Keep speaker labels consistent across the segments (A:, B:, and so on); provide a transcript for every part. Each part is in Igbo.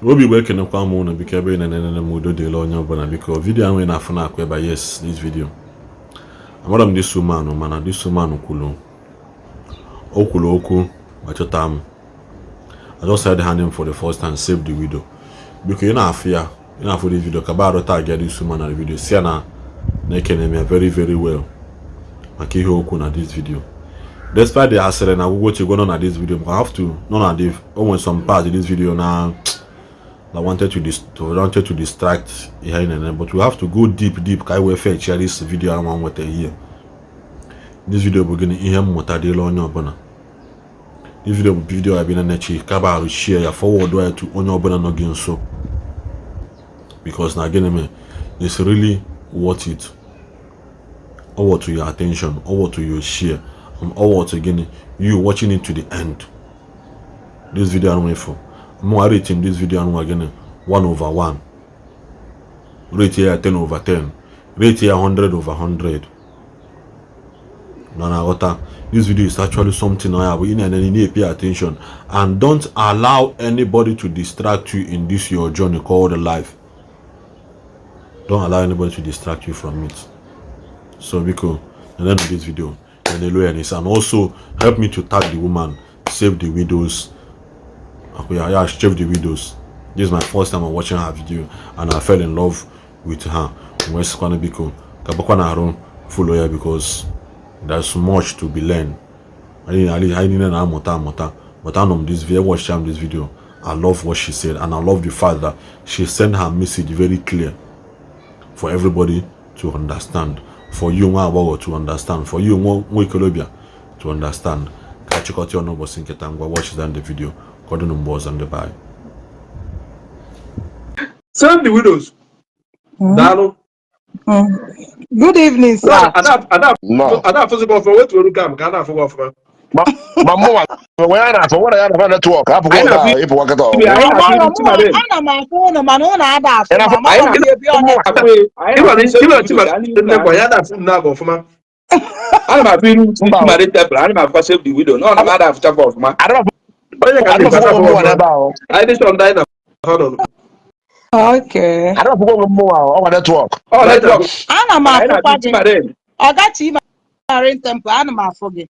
A: Obi Igbo, ekenekwa m ụnụ. Biko, ebe ị na-enene m, udo dịla onye ọbụla. Biko, video ahụ ị na-afụ na-akụ ebe a, yes, this video, amara m this woman, mana this woman kwuru, o kwuru okwu gbachọta m. I just heard her name for the first time, Save the Widow. Biko, ị na-afụ ya, ị na-afụ this video, ka ba arụ tag ya this woman na the video, si ya na na-ekene m ya very very well maka ihe okwu na this video. Despite the asịrị na agwụgwọ chegwo nọ na this video, I have to nọ na the o nwere some parts in this video na I wanted to distract ihe anyị na-ene, but we have to go deep deep ka anyị wee fetch ya. This video ahụ nweta here, this video bụ gịnị? Ihe mmụta dịla onye ọbụla. This video bụ video ya bi na nechi kaba arụ, share ya, forward ya to onye ọbụla nọ gị nso, because na gịnị mere, it's really worth it, all worth your attention, all worth your share and all worth gịnị, you watching it to the end. This video anụ efu mụ rating this video anụ gịnị, 1 over 1 rate ya, 10 over 10 rate ya, 100 over 100 na na-aghọta. This video is actually something na ya bụ ị na-enene, na-pay attention and don't allow anybody to distract you in this your journey called life. Don't allow anybody to distract you from it. So biko, and then this video and and also help me to tag the woman, Save the Widows. Okay, yeah, Save the Widows. This is my first time I'm watching her video and I fell in love with her. Wee biko, ka bakwa na arụ follow ya, because there's much to be learned. Anyị niile na-amụta amụta, but anọ m this video, watch am, this video, I love what she said and I love the fact that she sent her message very clear for everybody to understand, for you nwa agbọghọ to understand, for you nwa ikolobịa to understand. Ka chịkọta ọnụ ụbọchị nkịta. Ngwa, watch down the video ka ọ dị mgbe ọzọ, ndị be anyị.
B: Save the Widows. Daalụ.
C: Good evening, sir.
B: Ada.
D: No.
B: Ada afụzi gị ọfụma, wetu olu kam ka a na-afụ gị ọfụma.
D: Ma mụnwa onwe ya na-afụ nwere ya na network apụghị
B: Anyị
D: ụda
B: na-afụ
D: ịpụwa kịta.
B: ibe anyị na-afụ
C: Amara
B: iru
C: m
B: Chimarin.
C: ana m afụ ụnụ, mana ụnụ ada afụ
D: Ị
C: m.
D: na-afụ
C: Amara m ebe ọ na
B: Ịma Chimarin ndekwa ya na-afụ m na-abụ ọfụma.
E: Ana m afụ iru
D: Mba.
E: Chimarin Temple, ana m afụkwa Save the Widow nọ na m ada afụchakwa ọfụma.
B: Onye ka
D: adịmafụkwa
B: na-afụ
D: onwe mụnwa
B: ọfụma.
D: n'ebe ahụ.
B: Anyị dị sure ndị anyị na-afụ nọ.
C: Okay.
D: Adịmafụkwa onwe mụnwa, ọgwa network.
E: Ọ network.
C: Ana m
E: anyị
C: afụkwa
E: na-afụ
C: gị.
E: Chimarin.
C: Ọga Chimarin Temple, ana m afụ gị.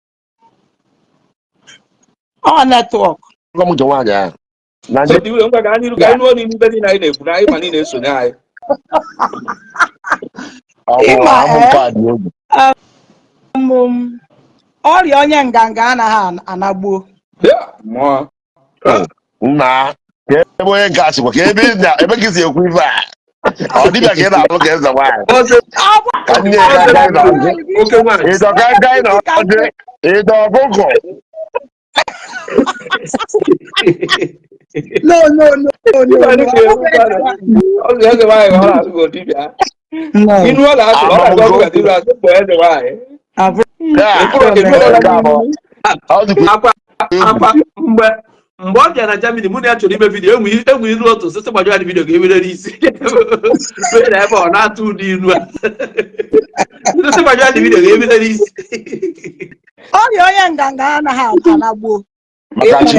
C: Ọ network.
D: Gwa m nke nwaanyị ahụ na
E: Save the Widow, ngwa, gaa n'iru ka anyị nụọ n'ihu ibe niile anyị na-ekwu na anyị ma niile esonye anyị.
C: Ịma
D: amụ
C: ee
D: nke a dị egwu.
C: Ọrịa onye nganga anaghị anagbuo.
E: Ya, mmụọ.
D: Nna, ka ebe onye nke a sikwa, ka ebe ị ebe ka isi ekwu ife a, ọ dịbịa ka ị na-alụ ka eze nwaanyị.
B: Ọzọ.
C: Ọ bụ
D: Ka nne ya ka anyị na-ọjị.
B: Oke nwaanyị.
D: Ịdọ ka anyị na-ọjị, ịdọ ọkụkọ.
C: No, no, no, no, no.
E: Chimarin
C: Ọ
E: ga-ekwu
C: bụghị eze nwaanyị.
E: Ọ sị eze nwaanyị ọ na-asụ gị dibịa.
C: No.
E: Inu ọ na-asụ, ọ na-asụ ọkụ ka dibịa asụ kpọọ eze nwaanyị.
C: Abụrụ
D: Ya,
E: Ịfụrụ
C: m
E: ịfụrụ
D: nke a bụ ọ dịkwa
B: Akwa
D: egwu.
B: Akwa mgbe ọ bịara na Germany, mụ na ya chọrọ ime video, enwe ilu otu sịsị gbajọ ya video ga-emere n'isi onye na ebe ọ na-atụ ụdị ilu a, sịsị gbajọ ya video ga-emere n'isi.
C: Ọrịa onye nganga anaghị anagbuo.
D: Maka chi.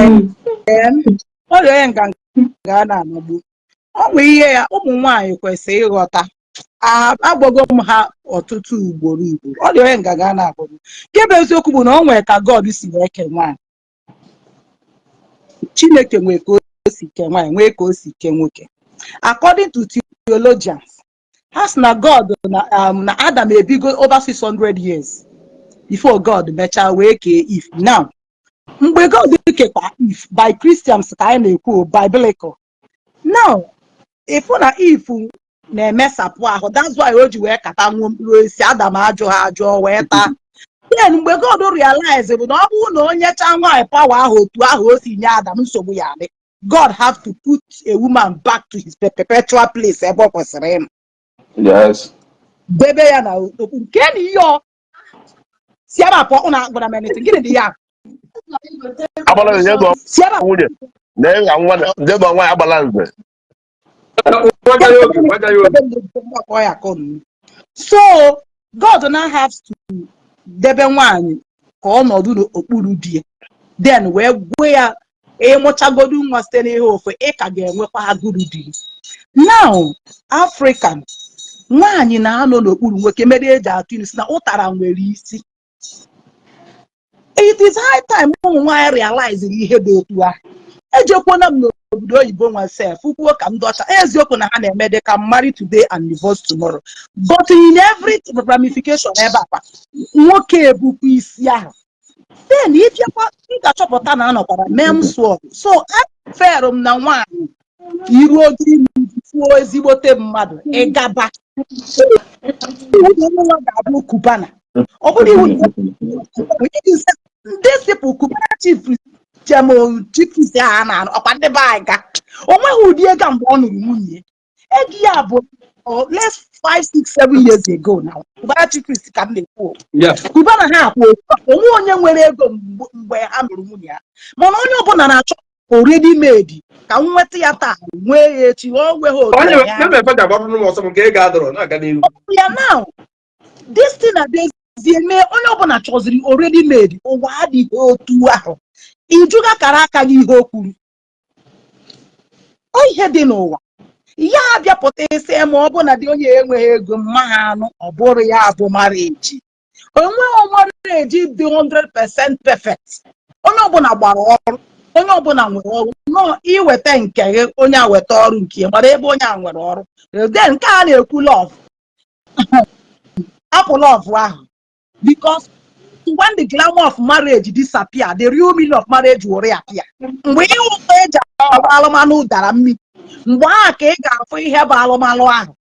C: Ọrịa onye nganga anaghị anagbuo. Ọ bụ ihe ya ụmụ nwaanyị kwesịrị ịghọta. Agwago m ha ọtụtụ ugboro ugboro, ọrịa onye nganga anaghị agbagbo. Nke bụ eziokwu bụ na o nwere ka God si wee kee nwaanyị. Chineke nwee ka o si kee nwaanyị, nwee ka o si kee nwoke. According to theologians, ha sị na God na Adam ebigo over 600 years before God mechaa wee kee Eve. Now, mgbe God kekwa Eve, by Christians ka anyị na-ekwu, biblical now, ịfụ na Eve na-emesapụ ahụ. That's why o ji wee kata nwuo mkpụrụ osisi Adam ajụ ha ajụọ wee taa. Then mgbe God realize bụ na ọ bụrụ na onye chaa nwaanyị power ahụ otu ahụ o si nye Adam, nsogbu ya adị. God have to put a woman back to his perpetual place ebe ọ kwesịrị ịnọ. Debe ya na okpu nke na ihe ọ si ebe a pụọ. Ụnụ agwara m anything. Gịnị dị ya?
D: Agbala nze nye
C: Si ebe a.
D: Nwunye na ịga nwa jee nwaanyị agbala nze.
B: Gwaja ya oge, gwaja ya oge.
C: Ọ ya ka unu. So God now has to debe nwaanyị ka ọ nọdụ n'okpuru di ya, then wee gwa ya Ịmụchagodu nwa site n'ihe ofe, ị ka ga-enwekwa agụrụ di gị. Now, African nwaanyị na-anọ n'okpuru nwoke, mere eji atụ ilu si na ụtara nwere isi. It is high time ụmụ nwaanyị realize ihe dị otu ahụ. Ejekwana m n'obodo oyibo nwa sef kwuo ka ndị ọcha, eziokwu na ha na-eme dị ka marry today and divorce tomorrow, but in every ramification ebe akwa nwoke ebukwa isi ahụ. Then ịbịakwa, ị ga-achọpụta na anọkwara men's world. So aferụ m na nwaanyị iru oge ime fuo ezigbote mmadụ, ịgaba iwu na nwa ga-abụ Cubana. Ọ bụrụ iwu ndị sipụ Cubana chief, jem chief priest ahụ a na-anụ ọkwa ndị be anyị ga o nweghị ụdị ego mgbe ọ nụrụ nwunye ego ya bụ less 5, 6, 7 years ago now. Cubana chief priest ka m na-ekwu o. Cubana ha akwụ onwe onye nwere ego mgbe ha nụrụ nwunye ya, mana onye ọbụla na-achọ already made, ka m nweta ya taa, nwee ya echi, o nweghị otu
B: Onye
C: ya.
B: ya mefe ji agbarụrụ m ọsọ m nke ego adọrọ na-aga n'ihu.
C: Ya now, this thing na-abịazie mee onye ọbụla chọziri already made. Ụwa adịghị otu ahụ. Ijuga kara aka gị ihe o kwuru, ọ ihe dị n'ụwa ya abịapụta isi ma ọ bụ na dị onye enweghị ego mma ha anụ, ọ bụrụ ya bụ marriage onweghị marriage dị 100% perfect. Onye ọbụla gbara ọrụ, onye ọbụla nwere ọrụ nọọ iweta nke gị, onye a weta ọrụ nke ya, mara ebe onye a nwere ọrụ. Then nke a na-ekwu love, apụ love ahụ, because when the glamour of marriage disappear, the real meaning of marriage will reappear. Mgbe ihe ụtọ eji agba alụmalụ dara mmiri, mgbe ahụ ka ị ga-afụ ihe bụ alụmalụ ahụ.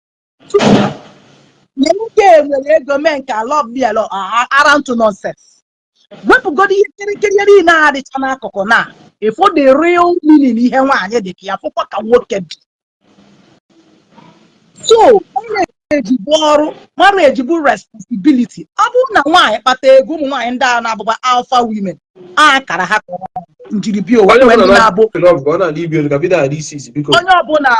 C: Na nwoke nwere ego mee nke love me alone, around to nonsense. Wepụgodo ihe kirikiri niile adịcha n'akụkụ na ịfụ the real meaning ihe nwaanyị dị ka ya, fụkwa ka nwoke dị. So marriage bụ ọrụ, marriage bụ responsibility. Ọ bụrụ na nwaanyị kpata ego, ụmụ nwaanyị ndị a na-abụba alpha women a kara ha kọrọ njiribia ụwa.
B: Onye
C: nwere
B: ọbụla
C: ndị na-abụ
B: na-abụ ka ọ na-adị ibi elu ka bido adị isi isi, biko.
C: Onye ọbụla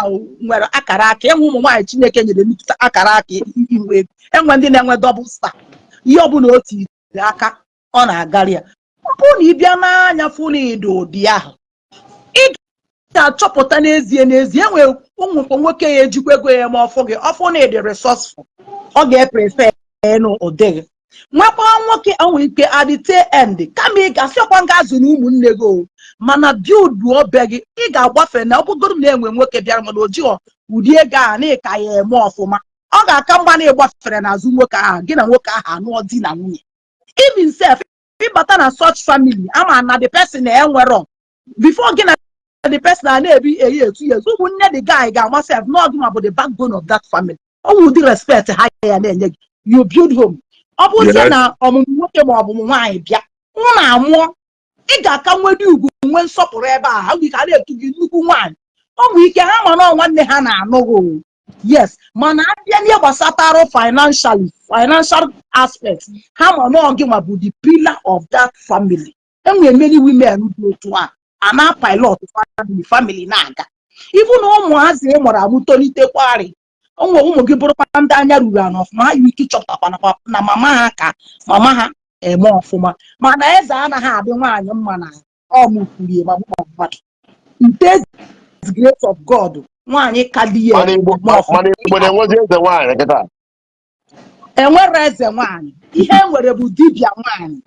C: nwere akara aka enwe. Ụmụ nwaanyị Chineke nyere nnukwu akara aka inwe ego. Enwe ndị na-enwe double star, ihe ọbụla o tiri aka ọ na-agarị ya. Ọ bụrụ na ị bịa n'anya fụ na ịdị ụdị ahụ, ị ga-achọpụta n'ezie n'ezie enwere ụmụ nwoke ya ejikwa ego ya eme ọfụ gị ọfụ na ịdị resourceful, ọ ga-eprefer n'ụdị gị. Nwekwa nwoke onwe ike adịte end kama ị ga-asị ọkwa nga azụ na ụmụnne gị o, mana build obe gị. Ị ga-agbafe na ọ bụgoro na enwe nwoke bịara mana o jighọ ụdị ego a na ịka ya eme ọfụma, ọ ga-aka mgba na ịgbafere n'azụ nwoke ahụ, gị na nwoke ahụ anụọ di na nwunye. Even sef, ịbata na such family, ama na the person enwero before gị na the person a na-ebi eyi etu years, ụmụnne the guy ga-ama sef na ọgụ ma bụ the backbone of that family. Ọ nwụ ụdị respect ha ya na-enye gị. You build home. Ọ bụzie na ọmụmụ nwoke ma ọmụmụ nwaanyị bịa mụ na amụọ, ị ga-aka nwede ugwu, nwee nsọpụrụ ebe a. Ha nwere ike a na-etu gị nnukwu nwaanyị. Ọ nwere ike ha ma na ọ nwanne ha na-anụ gị o. Yes, mana abịa n'ihe gbasatara financial aspect, ha ma na ọ gị nwa bụ the pillar of that family. Enwere many women dị otu a a na pilot family na-aga. Ibu na ụmụazị ị mụrụ amụ tolitekwarị, ụmụ ụmụ gị bụrụkwa ndị anya ruru ana ọfụma, ha nwere ike ịchọpụtakwa na mama ha ka mama ha eme ọfụma. Mana eze anaghị adị nwaanyị mma na ọmụkwurie ma mụ mmadụ. It is grace of God nwaanyị ka di ya
D: Mana Igbo
C: eme ọfụma.
D: Mana Igbo na-enwezi eze nwaanyị kịta?
C: Enwere eze nwaanyị. Ihe e nwere bụ dibịa nwaanyị.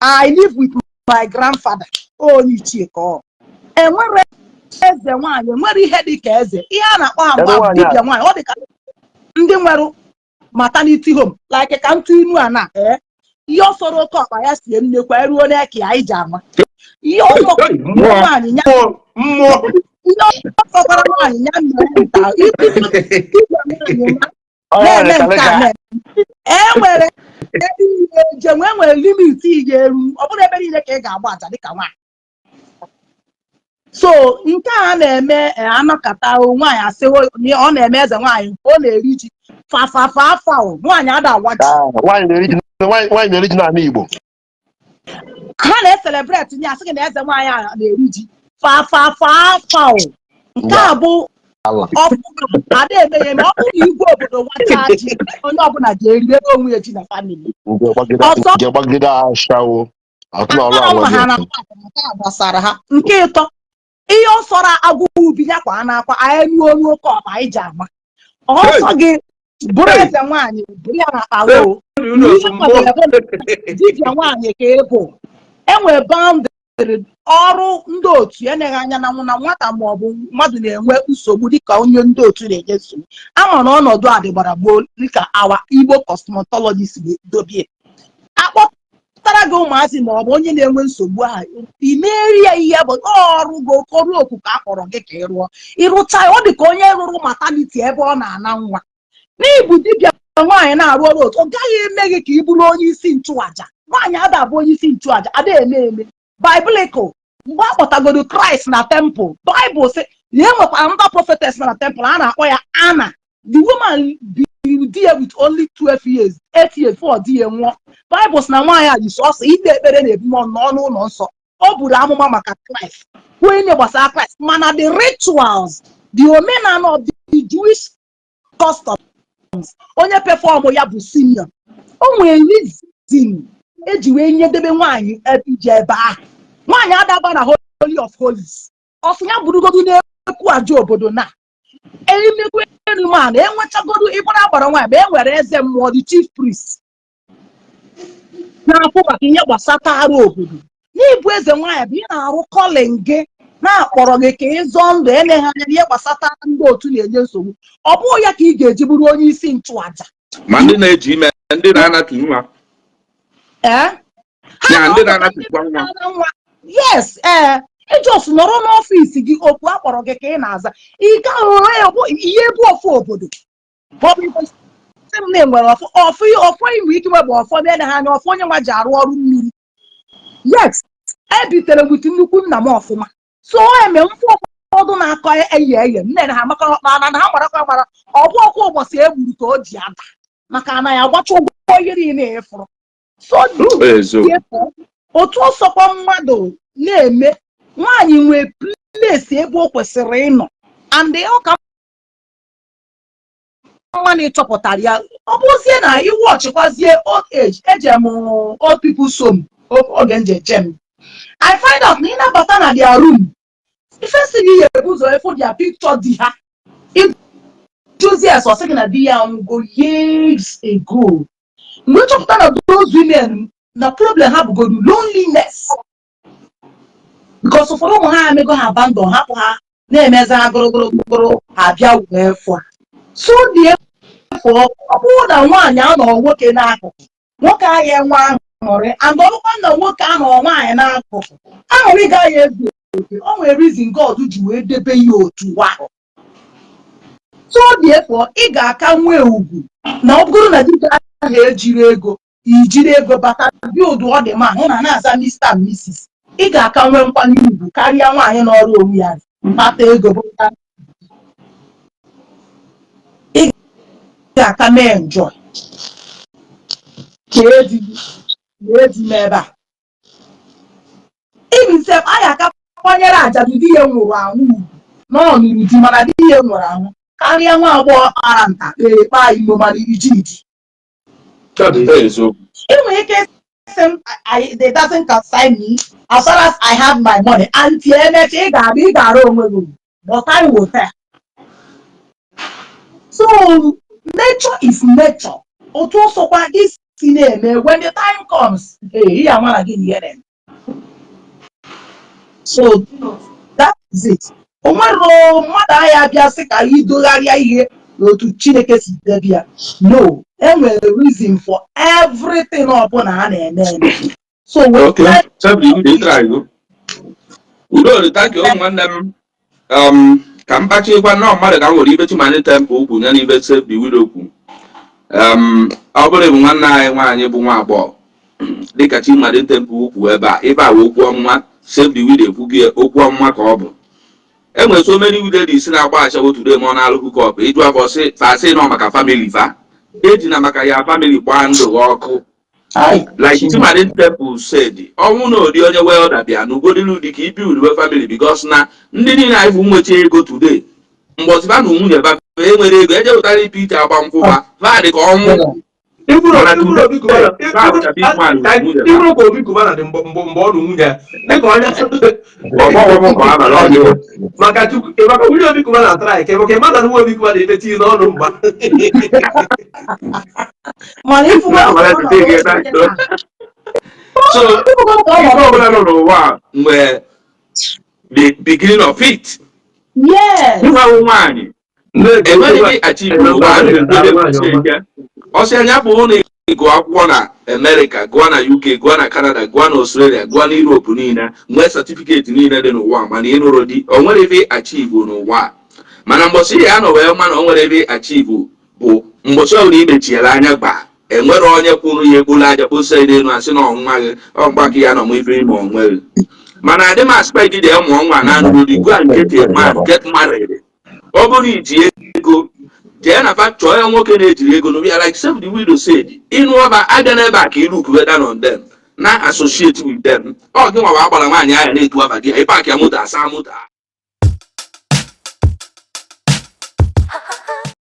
C: I live with my grandfather, onye ichie ka ọ. Enwere eze nwaanyị, enwere ihe dị ka eze. Ihe a na-akpọ ha
D: Ebe
C: mgbe ahụ
D: nwaanyị a
C: dibịa nwaanyị. Ọ dị ka ndị nwere maternity home, like ka ntụ inu a na ee, ihe ọ sọrọ oke ọkpa ya sie nnekwa eruo n'eke anyị ji ama ihe ọsọ
B: Hey, mmụọ.
C: nwaanyị ya.
B: Mmụọ, mmụọ.
C: Ihe ọ sọkwara nwaanyị ya mere nta dibịa nwaanyị ya
D: Ọ ya
C: na-eme nke a
D: kalịka.
C: Na e nwere ebe niile eje nwee, nwere limit ị ga-eru. Ọ bụrụ ebe niile ka ị ga-agba aja dịka nwaanyị. So nke a na-eme anọkata o, nwaanyị asị ọ na-eme eze nwaanyị, ọ na-eri ji fafafa afa o, nwaanyị ada awa ji.
D: Ah, nwaanyị na-eri ji, nwaanyị na-eri ji n'ala Igbo.
C: Ha na-ecelebrate nye asị gị na eze nwaanyị a na-eri ji fafafa afa o. Nke a bụ
D: Ala.
C: Ọfụ ada eme ya eme. Ọ bụrụ na igwe obodo wacha ji, onye ọbụla ga-eri ebe onwe ya ji na family.
D: Nke gbagide
C: Ọzọ.
D: nke gbagide ashawo atụ na ọlụ
C: Amara
D: anwa
C: ma ha
D: gị.
C: na nke a gbasara ha. Nke ịtọ. Ihe ọ sọrọ agwụ ubi ya kwa n'akwa anyị nuo olu oke ọkpa anyị ji ama ọsọ gị bụrụ eze nwaanyị, bụrụ ya na akpa o. Ihe kwadoro bụ na dibịa nwaanyị ka ị bụ, enwe boundary ọrụ ndị otu enyeghị anya na na nwata ma ọ bụ mmadụ na-enwe nsogbu dịka onye ndị otu na-enye nsogbu. Ama na ọnọdụ a dịgbara gboo, dịka our Igbo cosmetologist dobie akpọtara gị ụmụazị ma ọ bụ onye na-enwe nsogbu ahụ, imeri ya ihe bụ ọrụ gị, ọrụ okuku a kpọrọ gị ka ị rụọ. Ịrụcha ya, ọ dị ka onye rụrụ maternity ebe ọ na-ana nwa. N'ịbụ dibịa nwaanyị na-arụ ọrụ otu, ọ gaghị eme gị ka ị bụrụ onye isi nchụaja. Nwaanyị ada abụ onye isi nchụaja, ada eme eme. Biblical, mgbe a kpọtagodo Kraịst na temple, Bible sị na e nwekwara ndị prophetess na temple a na-akpọ ya Anna. The woman biri di ya with only 12 years, 8 years before di ya nwụọ. Bible sị na nwaanyị a ji sọsọ ikpe ekpere na ebumọnụ n'ọnụ ụlọ nsọ. O buru amụma maka Kraịst, kwuo ihe gbasara Kraịst, mana the rituals, the omenala of the Jewish customs, onye perform ya bụ Simeon. O nwere reason eji wee nyedebe nwaanyị ije ebe ahụ. Nwaanyị adaba na Holy of Holies, ọsọ ya burugodu n'ekwu aja obodo na emekwu enu, enwechagodu ịbụrụ agbara nwaanyị, ma e nwere eze mmụọ, the chief priest na-afụ maka ihe gbasatara obodo. N'ịbụ eze nwaanyị bụ ị na-arụ calling gị na-akpọrọ gị ka ịzọ ndụ, eleghị anya n'ihe gbasatara ndị otu na-enye nsogbu. Ọ bụghị ya ka ị ga-eji bụrụ onye isi nchụaja.
E: Ma ndị na-eji ime, ndị na-anatu nwa.
C: Ee.
E: Ya, ndị na-anatụkwa nwa.
C: Nwa, yes. Ee, ijos nọrọ n'ọfịs gị, okwu akpọrọ gị ka ị na-aza. Ị gaghị ihe bụ ofu obodo sị m na enwere ọfọ ọfọ ọfọ inwe ike nwe bụ ọfọ na ha anya ọfọ onye nwa ji arụ ọrụ mmiri. Yes, ebitere with nnukwu nna m ọfụma, so eme mfe ụfọdụ na-akọ eye eye nne na ha maka na ha marakwa mara. Ọ bụ ọkwa ụbọchị e gburu ka o ji ada maka na ya agbacha ụgwọ ihe niile ịfụrụ. So
E: Eziokwu.
C: otu ọsọkwa mmadụ na-eme, nwaanyị nwee place ebe o kwesịrị ịnọ, and ọ ka mma na ịchọpụtara ya. Ọ bụzie na iwu ọchịkwazie old age, eje m old people's home oge nje eje m, I find out na ịnabata na their room, ife si gị ya ebu ụzọ efu their picture di ha. Ịjụzie ese, ọsị gị na di ya anwụgo years ago. Mgbe chọpụta na those women na problem ha bụgodu loneliness, because ụfọdụ ụmụ ha emego ha abandon, hapụ ha na-emezi ha gụrụgụrụ ha bịa wee fụa. So dị efọ, ọ bụrụ na nwaanyị anọ nwoke n'akụkụ, nwoke agha enwe aṅụrị, and ọ bụkwa na nwoke anọ nwaanyị n'akụkụ, aṅụrị gaghị ezu oke. O nwere reason God ji wee debe ya otu ahụ. So dị efọ, ị ga-aka nwee ugwu na ọ bụrụ na dike ahụ ejiri ego, ijiri ego bata build ọ dị ma hụ na na-aza Mr and Mrs, ị ga-aka nwee nkwanye ugwu karịa nwaanyị n'ọrụ onwe ya mkpata ego bụ ị ga-aka mee enjoy ka edi na edi m ebe a. Even sef, a ga-aka kwanyere ajadu di ya nwụrụ anwụ ugwu na ọ nụrụ di, mana di ya nwụrụ anwụ, karịa nwa agbọghọ kpara nta kpee kpaa imo mana iji di.
E: Eziokwu.
C: Ị nwere ike sị m, it doesn't concern me as far as I have my money. Aunty, emecha ị ga-abịa, ị ga-arụ onwe gị ugwu, but time will tell. So nature is nature. Otu ọsọkwa gị si na-eme, when the time comes, ee, ị ama na gị na ihe na-eme. So that is it. O nwere mmadụ agha bịa sị ka anyị dogharịa ihe n'otu Chineke si debe ya. No, enwere reason for everything ọbụla a na-eme eme. So when
E: Okay. Sebi, ị try go. Udo, thank you, nwanne m. Ka m kpachikwa nnọọ mmadụ ka m nwere ibe Chimani Temple ukwu ya na ibe Save the Widow kwu. Ọ bụrụ ịbụ nwanne anyị nwaanyị bụ nwa agbọghọ dịka Chimani Temple ukwu ebe a, ebe a wụ okwu ọmụma. Save the Widow ekwughị okwu ọmụma ka ọ bụ. E nwere so many ladies na-agba ashawo today, ma ọ na-alụ hookup. Ịjụ afọ sị fa sị nọ maka family fa ejina maka ya family gbaa ndụ gị ọkụ. Like Chimani Temple said, ọnwụ na odi onye welder bịa n'ugodilu dị ka ibi uwe family, because na ndị niile anyị bụ nwecha ego today, mgbọsị fa na nwunye ba enwere ego eje wetara ipe ite agba nkwụ fa fa dị ka ọnwụ.
B: Iburu
E: Mana
B: iburu Obi Cubana
E: na-abụcha big man nwunye ha.
B: iburu ka Obi Cubana dị mgbe ọ nụ nwunye ya dịka onye
E: Ọgbọghọ m ka ọ abalị ọjọọ.
B: Maka Chukwu, maka nwunye Obi Cubana tara ike, maka ịmata na nwa Obi Cubana emechi n'ọnụ mgba.
C: Mana ifugo
E: Na
C: ka
E: amara
C: ọ nọ
E: jide gị
C: n'oche
E: na
C: kịta.
E: So
C: Ifugo ka ọ
E: ife
C: nọ
E: ọbụla nọ n'ụwa a mgbe the beginning of it. Ịnwanwụ nwaanyị enweghị ike achieve n'ụwa a na-edobe ike. Ọsị anya bụ na gụọ akwụkwọ na Amerịka, gụọ na UK, gụọ na Canada, gụọ na Australia, gụọ na Europe niile, nwee certificate niile dị n'ụwa, mana ịnụrụ di, o nwere ebe achieve n'ụwa a. Mana mbọsị ya nọ wee ma na o nwere ebe achieve bụ mbọsị ọbụla imechiela anya gba, enwere onye kwuru ya egbula aja kposa ya n'elu, asị na ọnwa gị ọmgba gị ya nọ m ife ime onwe gị. Mana adị m expect dị mụọ nwa na anụrụ di, go and get a man, get married. Ọ bụrụ iji ego, jee na fa chọọ ya nwoke na-ejiri ego n'obi ya. Like Save the Widow said, ịnụ ọba abịa n'ebe a ka ilu down on them na associate with them. Ọ gị nwa agbara nwaanyị ahụ na-etu afa di ya, ịpark ya moto, asa moto.